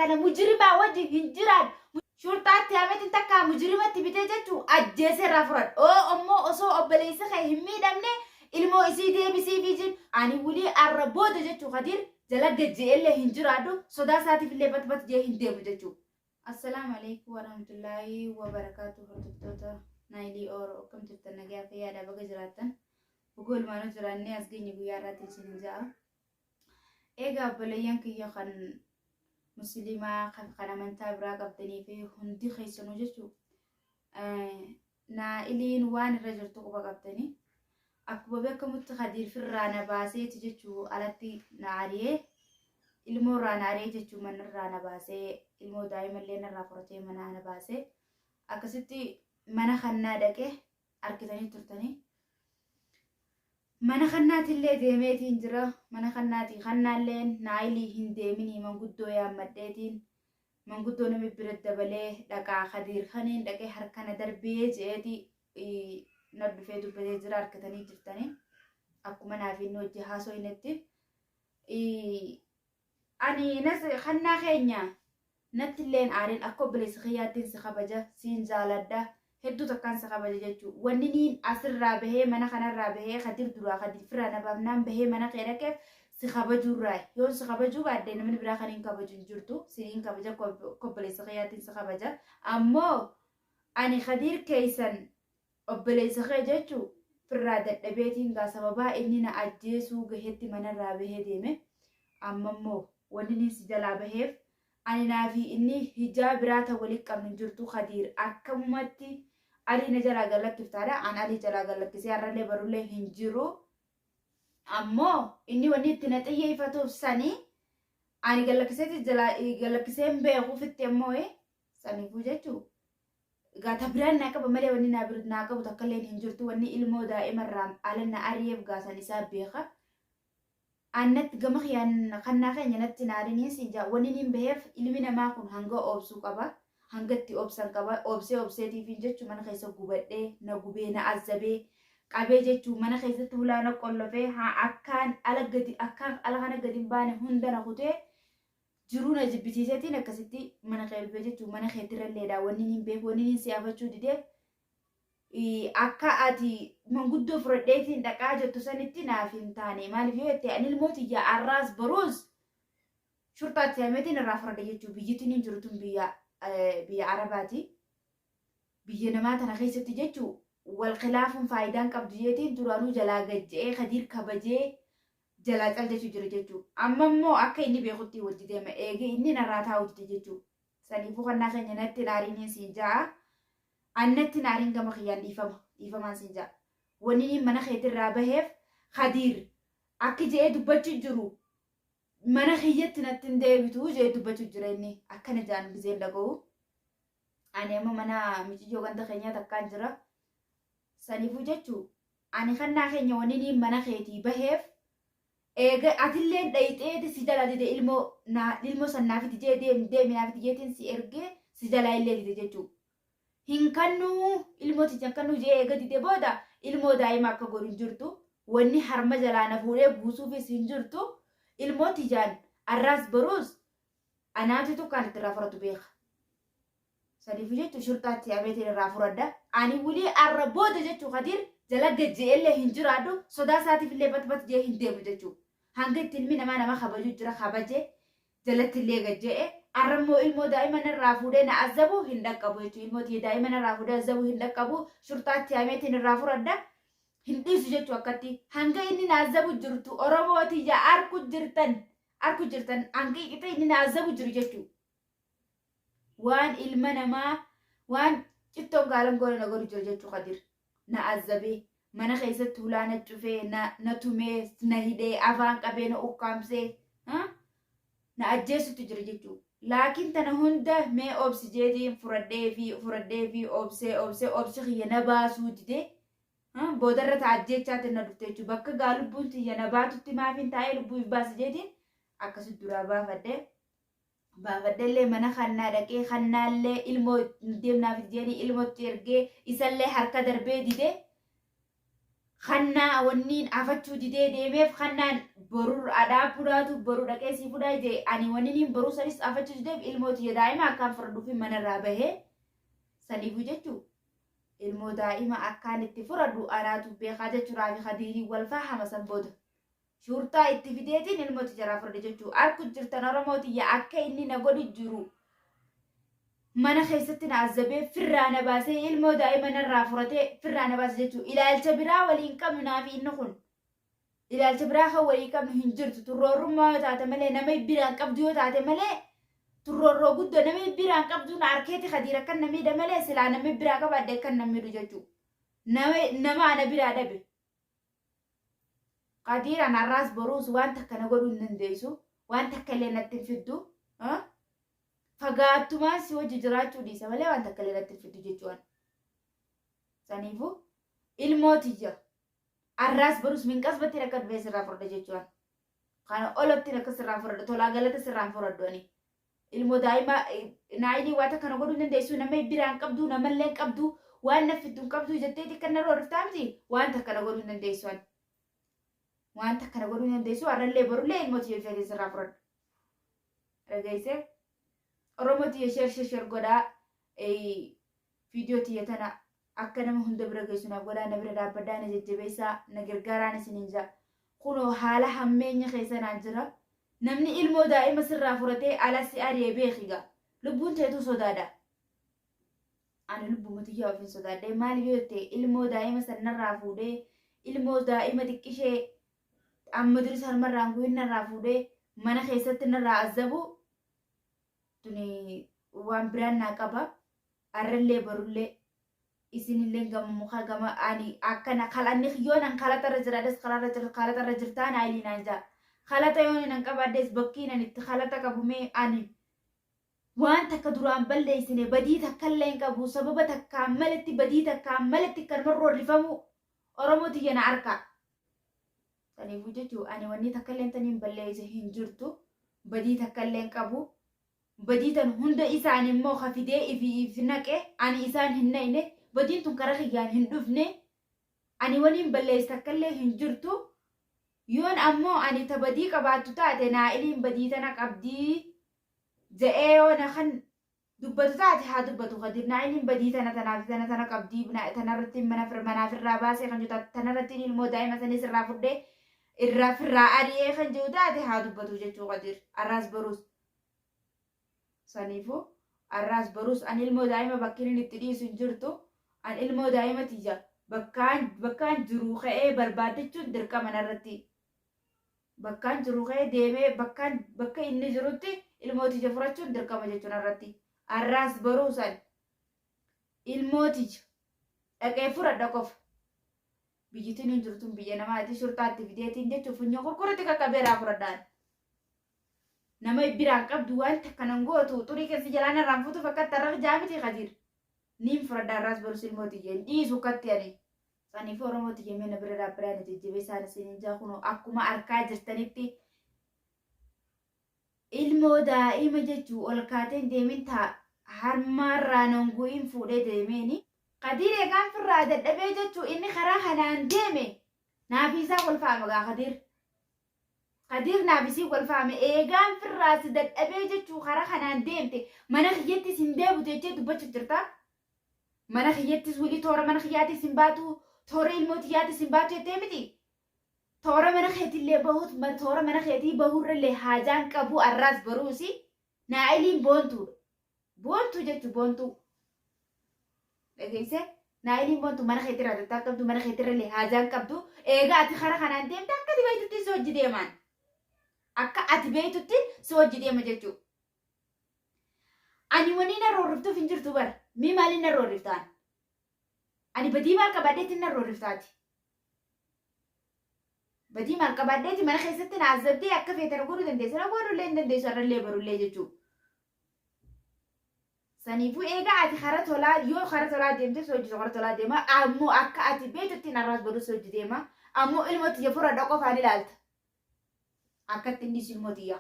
Kana mujrimaa wajji hin jiraadhu. Shurxaatti haametiin takkaa mujrimatti bitee jechuu ajjeesee irraa fudhadha. Oo ammoo osoo obboleessi kee hin miidhamne ilmoo isii deebisiifii jin. Ani wulii arra booda jechuu Kadiir jala gajje'ellee hin jiraadhu sodaa isaatiif illee bat bat jee hin deemu jechuu. Assalaamu alaikum warahmatullaahi wabarakaatu hordoftoota Naayilii Ooro akkam jirtan nagayaa fayyaadha baga jiraattan baga walumaanuu jiraannee as geenye guyyaa irraatti isin ja'a. Egaa obboleeyyan kiyya kan musliimaa kan kan amantaa biraa qabdanii fi hundi keessanuu jechuu naa'iliin waan irra jirtu quba qabdanii akkuma beekamutti Kadiir firraa na baaseeti jechuu alatti na ari'ee ilmoo irraa na ari'ee jechuu manarraa na baasee ilmoo daa'imallee narraa fudhatee manaa na baasee akkasitti mana kannaa dhaqee argitanii turtanii. Mana kannaatillee deemeetiin jira. Mana kannaatii kannaalleen naayilii hin deeminii manguddoo yaammadheetiin manguddoo nami bira dabalee dhaqaa Kadiir kaniin dhaqee harkana darbee je'eeti na dhufee dubbatee jira argatanii jirtanii. Akkuma naaf inni hojii haasoinetti. Ani nas kannaa keenya natti illeen aarin akka obboleessa kiyyaattiin si kabaja siin jaaladha hedduu takkaan si kabaja jechuu wanni niin asirraa bahee mana kanarraa bahee Kadir duraa Kadir firraa na baafnaan bahee mana kee dhaqeef si kabajuurraa yoon si kabajuu baadhe namni biraa kan hin kabaju hin jirtu siniin kabaja akka obboleessa kiyyaattiin si kabaja ammoo ani Kadir keessan Obboleessa kee jechu firraa dadhabeetiin gaa sababaa inni na ajjeesuu gahetti manarraa bahee deeme ammammoo wanni inni si jalaa baheef ani naa fi inni hijaa biraa ta wali qabnu hin jirtu Kadiir akkamumatti Alii na jalaa gad lakkiftaadha an Alii jalaa gad lakkisee har'allee barullee hin jiru ammoo inni wanni itti na xiyyeeffatuuf sani ani gad lakkiseeti jalaa gad lakkisee hin beeku fitti ammoo saniifuu jechuu Egaa ta biraan naa qaba malee wanni naa bir naa qabu takka illeen hin jirtu wanni ilmoo daa'ima irraa ala na ari'eef gaasan isaa beeka. Annatti gama kiyyaan kannaa keenya natti hin aarinii siin jaa wanni niin baheef ilmi namaa kun hanga obsuu qaba hanga itti obsan qaba obsee obseetiifiin jechuu mana keessa gubadhee na gubee na azzabee qabee jechuu mana keessatti hulaa na qollofee haa akkaan ala gadi akkaan ala kana gadi hin baane hunda na kutee jiruu na jibbisiiseetiin akkasitti mana kee dhufee jechuun mana keetirralleedha wanni niin beeku wanni niin si afachuu dideef akka ati manguddoo fudhadheetiin dhaqaa jettu sanitti naaf hin taane maaliif yoo jette ani ilmoo tiyya arraas boruus shurxaatti hameetiin irraa fudhadhe jechuu biyyittiin hin jiru tun biyya biyya arabaati biyya namaa tana keessatti jechuu wal khilaafuun faayidaan qabdu jeetiin duraanuu jalaa gajja'ee Kadiir kabajee jalaa cal jechuu jira jechuu. Amma immoo akka inni beekutti wajji deema eegee inni narraa taa'u dide jechuu. Saniifuu kannaa keenya natti hin aariiniin siin ja'a. An natti hin aariin gama kiyyaan dhiifama. Dhiifamaan siin ja'a. Wanni inni mana keetirraa baheef Kadiir akki je'ee dubbachuu jiru mana kiyyatti natti hin deebitu je'ee dubbachuu jira inni akkana ja'an gizeen dhaga'u. Ani amma mana miciyyoo ganda keenyaa takkaan jira. Saniifuu jechuu Ani kannaa keenya waniniin mana keetii baheef eega atilleen dhayxeeti si jalaa dide ilmoo naa ilmoo san naa fidi jee deemi deemi naa fidi jeetiin si ergee si jalaa illee dide jechuu. Hin kannuu ilmoo tiyya hin kannuu jee eega dide booda ilmoo daa'ima akka godhu hin jirtu wanni harma jalaa na fuudhee buusuufis hin jirtu ilmoo tiyyaan arraas boruus anaatitu kan itti irraa fudhatu beeka. Saniifuu jechuun shurxaatti abeetiin irraa furadha. Ani wulii arra booda jechuu Kadiir jala gajje'ellee hin jiraadhu sodaa isaatiif illee bat bat jee hin deemu jechuu. Hanga itti ilmi namaa nama kabaju jira kabaje jalatti illee gajje'e arra immoo ilmoo daa'ima narraa fuudhee na azzabu hin dhaqqabu jechuu ilmoo tiyya daa'ima narraa fuudhee azzabu hin dhaqqabu shurxaatti ameetiin irraa furadha. Hin dhiisu jechuu akkatti hanga inni na azzabu jirtu Oromoo tiyya arku jirtan arku jirtan hanga inni na azzabu jiru jechuu. Waan ilma namaa waan cittoon gaalan goone na godhu jira jechuu Kadir. Na azzabee mana keessatti hulaa na cufee na na tumee na hidhee afaan qabee na ukkaamsee na ajjeesutti jira jechuu. Laakiin tana hunda mee obsi jeetiin furadhee fi furadhee fi obsee obsee obsi kiyya na baasuu didee boodarra ta ajjeechaatiin na dhufte jechuu. Bakka gaa lubbuun tiyya na baatutti maafiin taa'ee lubbuu if baasa jeetiin akkasitti duraa baafadhe. Baafadhellee mana kannaa dhaqee kannaallee ilmoo deemnaaf jeeni ilmotti ergee isallee harka darbee dide. Kannaa wanniin afachuu didee deemeef kannaan borur adhaa fudhaatu boru dhaqee sii fudhaa jee ani wanniin boruu sanis afachuu dideef ilmoo tiyya daa'ima akkaan fudhadhuufi manarraa bahee saniifuu jechuu ilmoo daa'ima akkaan itti fudhadhu anaatu beekaa jechuudhaa fi kadiirii wal faahama san booda shuurtaa itti fideetiin ilmoo tiyya irraa fudhadhe jechuu arku jirtan Oromoo tiyya akka inni na godhu jiru mana keessatti na azzabee firraa na baasee ilmoo daa'ima narraa furatee firraa na baase jechuu ilaalcha biraa waliin qabnu naafi inni kun ilaalcha biraa kan walii qabnu hin jirtu turroorrummaa yoo taate malee nama biraan qabdu yoo taate malee turroorroo guddoo nama biraan qabdu na arkeeti kadiir akkan na miidha malee silaa nama biraa qabaadhe akkan na miidhu jechuu nama ana biraa dhabe Kadiir an har'aas boruus waan takka na godhuu hin dandeessu. Waan takka illee natti hin fiddu. Fagaattumaan si wajji jiraachuu dhiisa malee waan takka illee natti hin fiddu jechuudha. Saniifuu ilmoo tiyya har'aas boruus minqasbattiin akka dhufee sirraa fudhadha jechuudha. Kana olottiin akka sirraa fudhadha tolaa galata sirraan fudhadhu ani. Ilmoo daa'ima naayilii waan takka na godhuu hin dandeessu nama biraan qabdu namallee hin qabdu waan na fiddu hin qabdu jetteeti kan narra horiftaa miti waan takka na godhuu hin dandeessu ani. Waan takka na godhuu hin dandeessu har'allee borullee ilmoo tiyya dhufeetiin sirraa fudhadha. Dhageessee Oromoo tiyya sheer sheer sheer godhaa viidiyoo tiyya tana akka nama hunda bira geessu naaf godhaa na bira dhaabbadhaa na jajjabeessaa na gargaaraan isiniin jaa. Kunoo haala hammeenya keessa naan jira. Namni ilmoo daa'ima sirraa furatee ala si ari'e beeki gaa. Lubbuun teetuu sodaadha. Ani lubbuma tiyyaa ofiin sodaadhee maaliif yoo jette ilmoo daa'ima san narraa fuudhee ilmoo daa'ima xiqqishee amma duris harmarraan guhin narraa fuudhee mana keessatti narraa azzabu tuni waan biraan naa qaba. Arrallee borullee isinillee gama mukaa gama ani akkana kalanni yoon an kalatarra jiraadhes kalarra jira kalatarra jirtaa naa ilii naan jaa kalata yoon nan qabaadhes bakkiin an itti kalata qabu mee ani waan takka duraan balleessine badii takkallee hin qabu sababa takkaan maletti badii takkaan maletti kanuma roorrifamu Oromoo tiyya na arkaa. Saniifuu jechuu ani wanni takkallee taniin balleesse hin jirtu badii takkallee hin qabu. Badii tan hunda isaan immoo ka fidee ifi if naqe ani isaan hin naqne badiin tun kara kiyyaan hin dhufne ani waniin balleesse takkallee hin jirtu yoon ammoo ani ta badii qabaattu taate naa'iliin badii tana qabdii je'ee yoo na kan dubbatu taate haa dubbatu kadir naa'iliin badii tana tanaaf tana tana qabdii tanarratti mana manaaf irraa baasee kan jiru taate tanarratti ilmoo daa'ima sanis irraa fudhee irraa firraa ari'ee kan jiru taate haa dubbatu jechuu kadir arraas boruus Saniifuu arraas boruus an ilmoo daa'ima bakki inni itti dhiisu hin jirtu. An ilmoo daa'ima tiyya bakkaan bakkaan jiruu ka'ee barbaaddachuun dirqama narratti. Bakkaan jiruu ka'ee deemee bakkaan bakka inni jirutti ilmoo tiyya furachuun dirqama jechuun narratti. Arraas boruus an ilmoo tiyya dhaqee furadha qofa. Biyyitiin hin jirtun biyya namaati shurxaatti fideetiin jechuun funyoo kurkurutti qaqqabeeraa furadhaan. Nama biraan qabdu waan takka nan gootu xurii keessa jalaa narraan fuutuuf akkatti har'a jaa miti Kadiir. Niin fudhadha har'aas borus ilmoo tiyya hin dhiisu akkatti ani. Saniif Oromoo tiyya mee na bira dhaabbiraa na jajjabeessaan isiniin jaa kunoo akkuma arkaa jirtanitti ilmoo daa'ima jechuu ol kaateen deemin taa harmaarraa nan gu'iin fuudhee deemeeni. Kadiir eegaan firraa dadhabee jechuu inni karaa kanaan deeme naafiisaa kolfaama gaa Kadiir. Kadiir naaf isiin wal faame eegaan firraa si dadhabee jechuu karaa kanaan deemte mana kiyyattis hin deebitu jechee dubbachuuf jirta. Mana kiyyattis wili toora mana kiyyaatis hin baatu toora ilmoo tiyyaatis hin baatu jettee miti. Toora mana keetillee bahuut toora mana keetii bahuurrallee haajaan qabu arraas baruusi naa'iliin boontuudha. Boontuu jechuun boontuu. Dhageessee naayiliin boontuu mana keetirraa tattaa qabdu mana keetirrallee haajaan qabdu eegaa ati kara kanaan deemte akka ati beektutti si hojii deemaan. Akka ati beektutti si hojii deema jechuudha. Ani wanii na roorriftuuf hin jirtu bara. Mii maaliin na roorriftaan? Ani badii maal qabaadheetiin na roorriftaati? Badii maal qabaadheeti mana keessatti na azabdee akka feete na godhuu dandeessa. Na godhullee hin dandeessu har'allee barullee jechuudha. Saniifuu eegaa ati kara tolaa yoo kara tolaa deemte si hojjetu kara tolaa deema ammoo akka ati beektutti narraas baduu si hojii deema ammoo ilmoo tiyya furradha qofaan ilaalta. Akkatti inni ilmoo tiyya.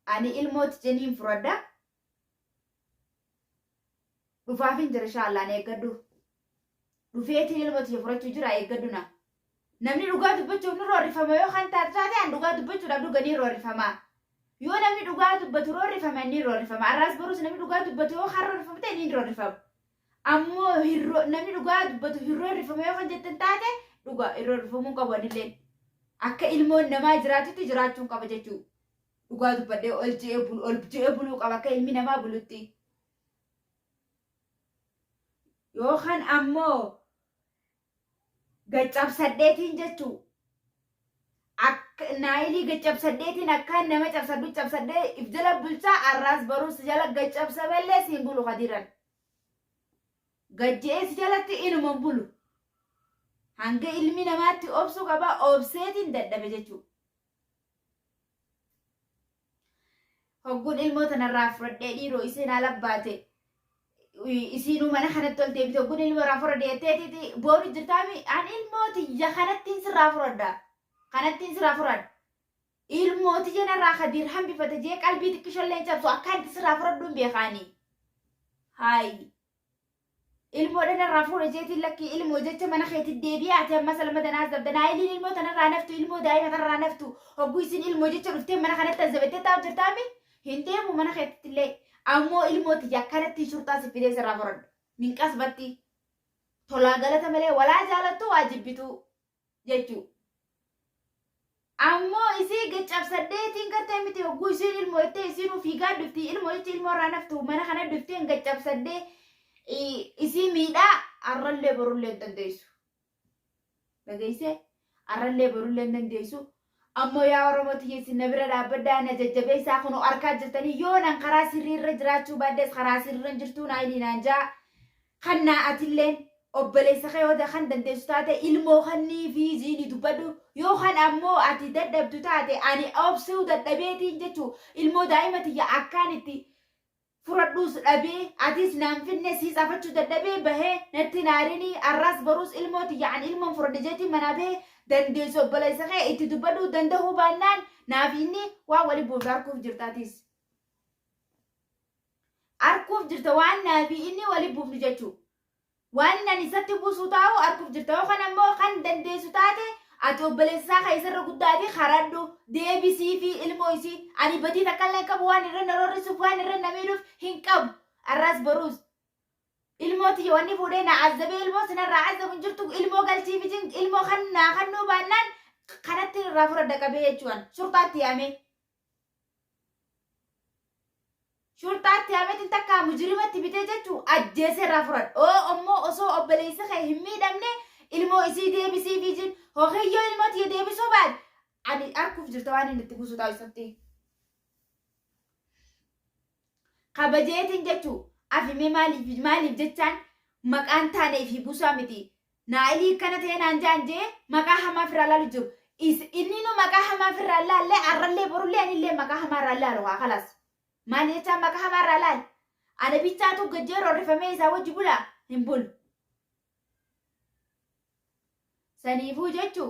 Ani ilmoo tiyya niin furadha. Dhufaafin jira inshaallah na eeggadhu. Dhufeetiin ilma tiyya furachuu jira eeggadhu na. Namni dhugaa dubbachuuf ni roorrifama yoo kan taatu taate an dhugaa dubbachuudhaaf dhuga ni roorrifama. Yoo namni dhugaa dubbatu roorrifame ni roorrifama. Arraas boruus namni dhugaa dubbatu yoo kan roorrifamu ta'e ni roorrifama. Ammoo namni dhugaa dubbatu hin roorrifamu yoo kan jettan taate dhugaa hin roorrifamuu qabu anilleen. Akka ilmoon namaa jiraatutti jiraachuun qaba jechuudha. Dhugaa dubbadhee ol je'ee bulu ol je'ee buluu qaba akka ilmi namaa bulutti. Yookaan ammoo gaccabsadheetiin jechuu akka naayilii gaccabsadheetiin akkaan nama cabsadhu cabsadhee if jala bulchaa arraas baruus jala gaccabsamellee siin bulu kadiran. Gajje'ee si jalatti inuma hin bulu. Hanga ilmi namaatti obsuu qaba obseetiin dadhabe jechuudha. Hogguun ilmoo tanarraa fudhadhee dhiiroo isiin haala baate isiinuu mana kanatti ol deebite hogguun ilmoo irraa fudhadhe jetteetiiti boonu jirtaami an ilmoo tiyya kanattiin sirraa fudhadha kanattiin sirraa fudhadha ilmoo tiyya narraa kadiir hambifate jee qalbii xiqqishollee hin cabsu akkaan itti sirraa fudhadhuun beekaanii haayi Ilmoo dhanarraa fuudha jeetiin lakkii ilmoo jecha mana keetti deebi'ee ati ammas lama tanaa azabda naayiliin ilmoo tanarraa naftu ilmoo daa'ima tanarraa naftu hogguu isin ilmoo jecha dhuftee mana kanatti azabattee taa'u jirtaami hin deemu mana keetitti illee ammoo ilmoo tiyya akkanatti shurxaa si fidee sirraa furadha minqas batti tolaa galata malee walaa jaalattu waa jibbituu jechuu. Ammoo isii gaccabsadheetiin gartee miti hogguu isiin ilmoo jettee isiinuu fiigaa dhufti ilmoo jecha ilmoo irraa naftu mana kana dhufteen gaccabsadhee isii miidhaa arrallee borullee hin dandeessu. Dhageessee arrallee borullee hin dandeessu. Ammoo yaa Oromoo tiyya isin na bira dhaabbadhaa na jajjabeessaa kunoo arkaa jirtanii yoo nan karaa sirrii irra jiraachuu baadhes karaa sirrii irra hin jirtuu naa ilii naan jaa. Kannaa atilleen obboleessa kee yoo kan dandeessu taate ilmoo kannii fi ziini dubbadhu yoo kan ammoo ati dadhabdu taate ani obsuu dadhabeetiin jechuu ilmoo daa'ima tiyya akkaan itti furadhuus dhabee atis naan finne siis afachuu dadhabee bahee natti naarinii arraas boruus ilmoo tiyya ani ilmoon furadhe jeetiin manaa bahee dandeessu obboleessa kee itti dubbadhuu dandahuu baannaan naaf inni waan wali buufte harkuuf jirta atis. Arkuuf jirta waan naa fi inni wali buufnu jechuu. Waan nan isatti buusuu taa'u arkuuf jirta yoo kan ammoo kan dandeessu taate ati obboleessa isaa kan isarra guddaati karadhu deebisii fi ilmoo isii ani badii takka illee hin qabu waan irra na roorrisuuf waan irra na miidhuuf hin qabu arraas boruus ilmoo tiyya wanni fuudhee na azzabee ilmoo sinarraa azzabu hin jirtu ilmoo galchii fi ilmoo kan naa kannuu baannaan kanatti irraa fudhadha qabee jechuudhaan shurxaatti yaamee. Shurxaatti yaameetiin takkaa mujrimatti bitee jechuu ajjeesee irraa fudhadha. Oo ammoo osoo obboleessi kee hin miidhamne ilmoo isii deebisii fi jin hokiyyoo ilmoo tiyya deebisuu baate ani arkuuf jirta waan inni itti buusu taa'u isatti. Kabajeetiin jechuu afimee maaliif maaliif jechaan maqaan taanee fi buusaa miti. Naa'ilii akkana ta'ee naan jaan jee maqaa hamaa firraa laalu jiru. Is inni nu maqaa hamaa firraa laallee arrallee borullee anillee maqaa hamaa irraa laalu haa kalaas. Maal jechaan maqaa hamaa irraa laal? Ana bichaatu gajjee roorrifamee isaa wajji bulaa hin bulu. Saniifuu jechuu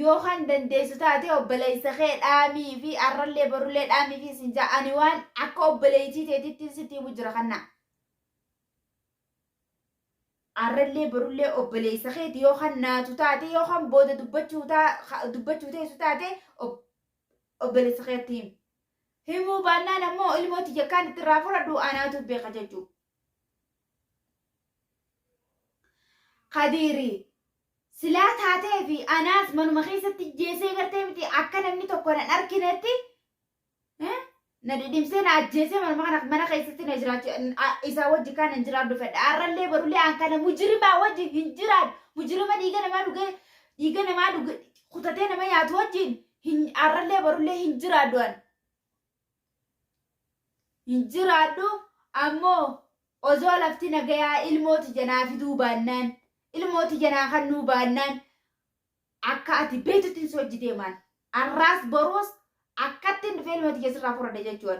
yoo kan dandeessu taate obboleessa kee dhaamii fi arrallee borullee dhaamii fi sin jaa ani waan akka obboleettii teetitti sitti himu jira kannaa. Arrallee borullee obboleessa keeti yoo kan naatu taate yoo kan booda dubbachuu dubbachuu teessu taate obboleessa keetti himi. Himuu baannaan ammoo ilmoo tiyya akkaan itti irraa fudhadhu anaatu beeka jechuu. Kadiiri silaa taatee fi anaas manuma keessatti jeesee gartee miti akka namni tokko nan arkinetti Na dhidhimsee na ajjeesee manuma kana mana keessatti na jiraachu isaa wajji kaan hin jiraadhu fedha. Har'allee borullee an kana mujrimaa wajji hin jiraadhu. Mujrima dhiiga namaa dhugee dhiiga namaa dhuge kutatee nama nyaatu wajjin hin har'allee borullee hin jiraadhu an. Hin jiraadhu ammoo osoo lafti nagayaa ilmoo tiyya naa fiduu baannaan ilmoo tiyya naa kannuu baannaan Akka ati beektutti si hojii deemaan. Arraas boruus akkattiin dhufee ilma tiyya sirraa fudhadhe jechuun.